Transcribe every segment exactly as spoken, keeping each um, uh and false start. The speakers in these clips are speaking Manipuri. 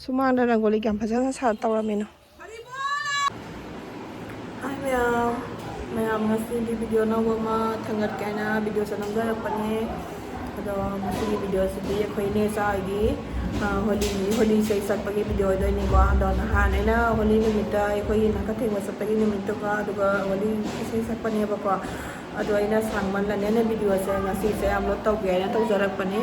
ꯁꯨꯃꯥꯡꯗ ꯔꯪꯒꯣꯂꯤ ꯀꯌꯥꯝ ꯐꯖꯅ ꯁꯥ ꯇꯧꯔꯝꯃꯤꯅꯣ꯫ ꯍꯥꯏ ꯃꯌꯥꯝ, ꯃꯌꯥꯝ ꯉꯁꯤꯗꯤ ꯚꯤꯗꯤꯑꯣ ꯑꯅꯧꯕ ꯑꯃ ꯊꯥꯡꯒꯠꯀꯦ ꯍꯥꯏꯅ ꯚꯤꯗꯤꯑꯣꯁꯦ ꯅꯝꯖꯔꯛꯄꯅꯦ꯫ ꯑꯗꯣ ꯉꯁꯤꯒꯤ ꯚꯤꯗꯤꯑꯣꯁꯤꯗꯤ ꯑꯩꯈꯣꯏ ꯏꯅꯦ ꯏꯆꯥ ꯍꯣꯏꯒꯤ, ꯑ, ꯍꯣꯂꯤ, ꯍꯣꯂꯤ ꯏꯁꯩ ꯁꯛꯄꯒꯤ ꯚꯤꯗꯤꯑꯣ ꯑꯣꯏꯗꯣꯏꯅꯤꯀꯣ꯫ ꯑꯗꯣ ꯅꯍꯥꯟ ꯑꯩꯅ ꯍꯣꯂꯤ ꯅꯨꯃꯤꯠꯇ ꯑꯩꯈꯣꯏꯒꯤ ꯅꯥꯀꯊꯦꯡꯕ ꯆꯠꯄꯒꯤ ꯅꯨꯃꯤꯠꯇꯨꯒ ꯑꯗꯨꯒ ꯍꯣꯂꯤ ꯏꯁꯩ ꯁꯛꯄꯅꯦꯕꯀꯣ꯫ ꯑꯗꯣ ꯑꯩꯅ ꯁꯥꯡꯃꯜꯂꯅꯦꯅ ꯚꯤꯗꯤꯑꯣꯁꯦ ꯉꯁꯤꯁꯦ ꯑꯞꯂꯣꯗ ꯇꯧꯒꯦ ꯍꯥꯏꯅ ꯇꯧꯖꯔꯛꯄꯅꯦ꯫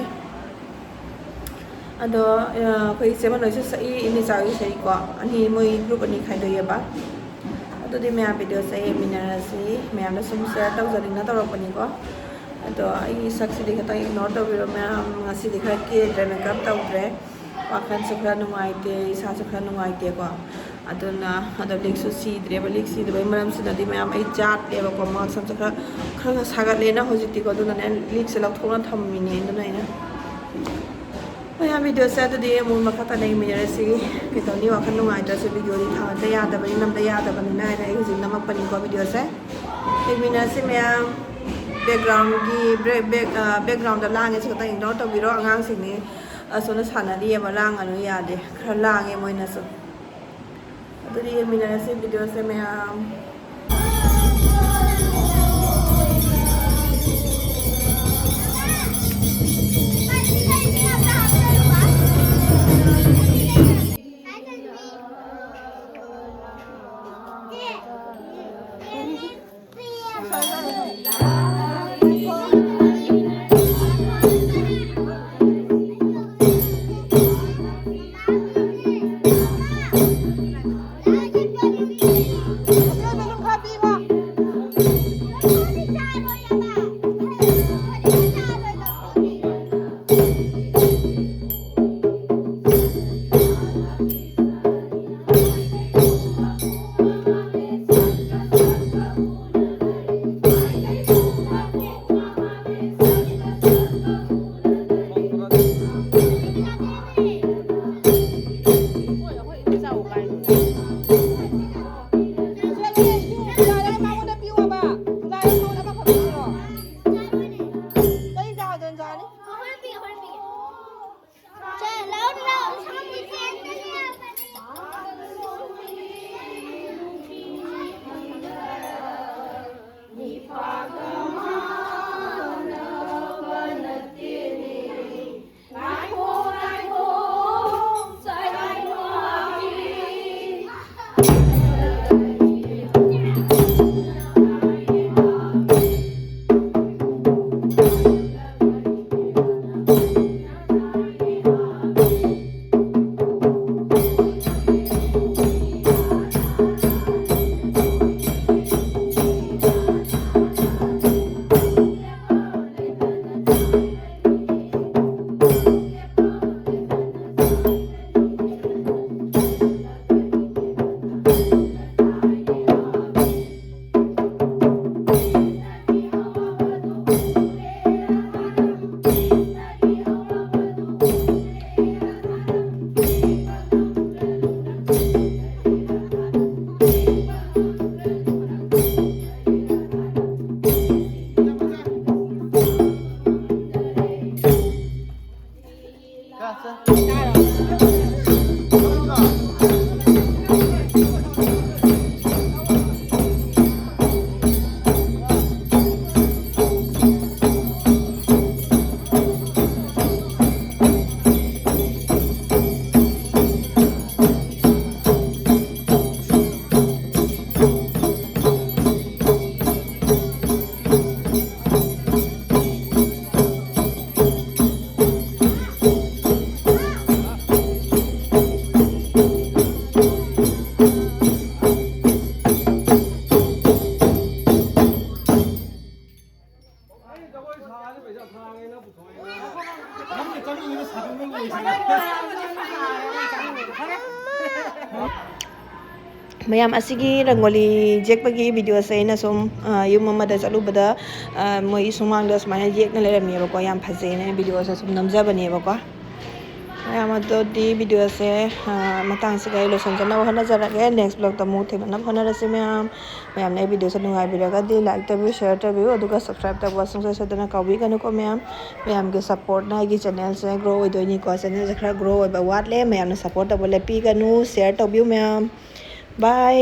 ꯑꯗꯣ, ꯑ, ꯑꯩꯈꯣꯏ ꯏꯆꯦ ꯃꯅꯣꯏꯁꯨ ꯁꯛꯏ, ꯏꯅꯦ ꯆꯥꯒꯤ ꯁꯛꯏꯀꯣ꯫ ꯑꯅꯤ, ꯃꯣꯏ ꯒ꯭ꯔꯨꯞ ꯑꯅꯤ ꯈꯥꯏꯗꯣꯛꯑꯦꯕ꯫ ꯑꯗꯨꯗꯤ ꯃꯌꯥꯝ ꯚꯤꯗꯤꯑꯣꯁꯦ ꯌꯦꯡꯃꯤꯟꯅꯔꯁꯤ꯫ ꯃꯌꯥꯝꯗ ꯁꯨꯝ ꯁꯤꯌꯔ ꯇꯧꯖꯅꯤꯡꯅ ꯇꯧꯔꯛꯄꯅꯤꯀꯣ꯫ ꯑꯗꯣ ꯑꯩꯒꯤ ꯁꯛꯁꯤꯗꯤ ꯈꯤꯇꯪ ꯏꯒꯅꯣꯔ ꯇꯧꯕꯤꯔꯣ ꯃꯌꯥꯝ꯫ ꯉꯁꯤꯗꯤ ꯈꯔ ꯀꯦꯗ꯭ꯔꯦ, ꯃꯦꯀꯞ ꯇꯧꯗ꯭ꯔꯦ꯫ ꯋꯥꯈꯜꯁꯨ ꯈꯔ ꯅꯨꯡꯉꯥꯏꯇꯦ, ꯏꯁꯥꯁꯨ ꯈꯔ ꯅꯨꯡꯉꯥꯏꯇꯦꯀꯣ꯫ ꯑꯗꯨꯅ, ꯑꯗꯣ ꯂꯤꯛꯁꯨ ꯁꯤꯗ꯭ꯔꯦꯕ꯫ ꯂꯤꯛ ꯁꯤꯗꯕꯩ ꯃꯔꯝ ꯑꯩ ꯖꯥꯠꯂꯦꯕꯀꯣ꯫ ꯃꯥ ꯁꯝꯁꯦ ꯈꯔ, ꯈꯔ ꯈꯔ ꯁꯥꯒꯠꯂꯦꯅ ꯍꯧꯖꯤꯛꯇꯤꯀꯣ꯫ ꯑꯗꯨꯅꯅꯦ ꯂꯤꯛꯁꯦ ꯂꯧꯊꯣꯛꯅ ꯊꯝꯃꯤꯅꯦ꯫ ꯑꯗꯨꯅ ꯑꯩꯅ ꯃꯌꯥꯝ ꯚꯤꯗꯤꯑꯣꯁꯦ ꯑꯗꯨꯗꯤ ꯑꯃꯨꯛ ꯃꯈꯥ ꯇꯥꯅ ꯌꯦꯡꯃꯤꯟꯅꯔꯁꯤ꯫ ꯀꯩꯗꯧꯅꯤ, ꯋꯥꯈꯜ ꯅꯨꯡꯉꯥꯏꯇ꯭ꯔꯁꯨ ꯚꯤꯗꯤꯑꯣꯗꯤ ꯊꯥꯡꯒꯠꯇ ꯌꯥꯗꯕꯅꯤ, ꯅꯝꯗ ꯌꯥꯗꯕꯅꯤꯅ ꯍꯥꯏꯅ ꯑꯩ ꯍꯧꯖꯤꯛ ꯅꯝꯃꯛꯄꯅꯤꯀꯣ ꯚꯤꯗꯤꯑꯣꯁꯦ꯫ ꯌꯦꯡꯃꯤꯟꯅꯔꯁꯤ ꯃꯌꯥꯝ꯫ ꯕꯦꯛꯒ꯭ꯔꯥꯎꯟꯒꯤ ꯕ꯭ꯔꯦꯛ, ꯕꯦꯛ, ꯑ, ꯕꯦꯛꯒ꯭ꯔꯥꯎꯟꯗ ꯂꯥꯡꯉꯦꯁꯨ ꯈꯤꯇꯪ ꯏꯒꯅꯣꯔ ꯇꯧꯕꯤꯔꯣ꯫ ꯑꯉꯥꯡꯁꯤꯡꯅꯤ ꯑꯁꯣꯝꯗ ꯁꯥꯟꯅꯔꯤꯑꯕ, ꯂꯥꯡꯒꯅꯨ ꯌꯥꯗꯦ꯫ ꯈꯔ ꯂꯥꯡꯉꯦ ꯃꯣꯏꯅꯁꯨ꯫ ꯑꯗꯨꯗꯤ ꯌꯦꯡꯃꯤꯟꯅꯔꯁꯤ ꯚꯤꯗꯤꯑꯣꯁꯦ ꯃꯌꯥꯝ꯫ ꯃꯌꯥꯝ, ꯑꯁꯤꯒꯤ ꯔꯪꯒꯣꯂꯤ ꯌꯦꯛꯄꯒꯤ ꯚꯤꯗꯤꯑꯣꯁꯦ ꯑꯩꯅ ꯁꯨꯝ, ꯑ, ꯌꯨꯝ ꯑꯃꯗ ꯆꯠꯂꯨꯕꯗ, ꯑ, ꯃꯣꯏ ꯁꯨꯃꯥꯡꯗ ꯁꯨꯃꯥꯏꯅ ꯌꯦꯛꯅ ꯂꯩꯔꯝꯃꯦꯕꯀꯣ꯫ ꯌꯥꯝ ꯐꯖꯩꯅ ꯑꯩꯅ ꯚꯤꯗꯤꯑꯣꯁꯦ ꯁꯨꯝ ꯅꯝꯖꯕꯅꯦꯕꯀꯣ꯫ ꯃꯌꯥꯝ, ꯑꯗꯨꯗꯤ ꯚꯤꯗꯤꯑꯣꯁꯦ, ꯑ, ꯃꯇꯥꯡꯁꯤꯒ ꯑꯩ ꯂꯣꯏꯁꯤꯟꯖꯅꯕ ꯍꯣꯠꯅꯖꯔꯒꯦ꯫ ꯅꯦꯛꯁ ꯕ꯭ꯂꯣꯛꯇ ꯑꯃꯨꯛ ꯊꯦꯡꯅꯅꯕ ꯍꯣꯠꯅꯔꯁꯤ ꯃꯌꯥꯝ꯫ ꯃꯌꯥꯝꯅ ꯑꯩ ꯚꯤꯗꯤꯑꯣꯁꯦ ꯅꯨꯡꯉꯥꯏꯕꯤꯔꯒꯗꯤ ꯂꯥꯏꯛ ꯇꯧꯕꯤꯌꯨ, ꯁꯤꯌꯔ ꯇꯧꯕꯤꯌꯨ, ꯑꯗꯨꯒ ꯁꯕꯁꯀ꯭ꯔꯥꯏꯕ ꯇꯧꯕ ꯁꯨꯡꯁꯣꯏ ꯁꯣꯏꯗꯅ ꯀꯥꯎꯕꯤꯒꯅꯨꯀꯣ ꯃꯌꯥꯝ꯫ ꯃꯌꯥꯝꯒꯤ ꯁꯞꯄꯣꯔꯠꯅ ꯑꯩꯒꯤ ꯆꯦꯅꯦꯜꯁꯦ ꯒ꯭ꯔꯣ ꯑꯣꯏꯗꯣꯏꯅꯤꯀꯣ꯫ ꯆꯦꯅꯦꯜꯁꯦ ꯈꯔ ꯒ꯭ꯔꯣ ꯑꯣꯏꯕ ꯋꯥꯠꯂꯦ, ꯃꯌꯥꯝꯅ ꯁꯞꯄꯣꯔꯠ ꯇꯧꯕ ꯂꯦꯞꯄꯤꯒꯅꯨ, ꯁꯤꯌꯔ ꯇꯧꯕꯤꯌꯨ ꯃꯌꯥꯝ꯫ ꯕꯥꯏ꯫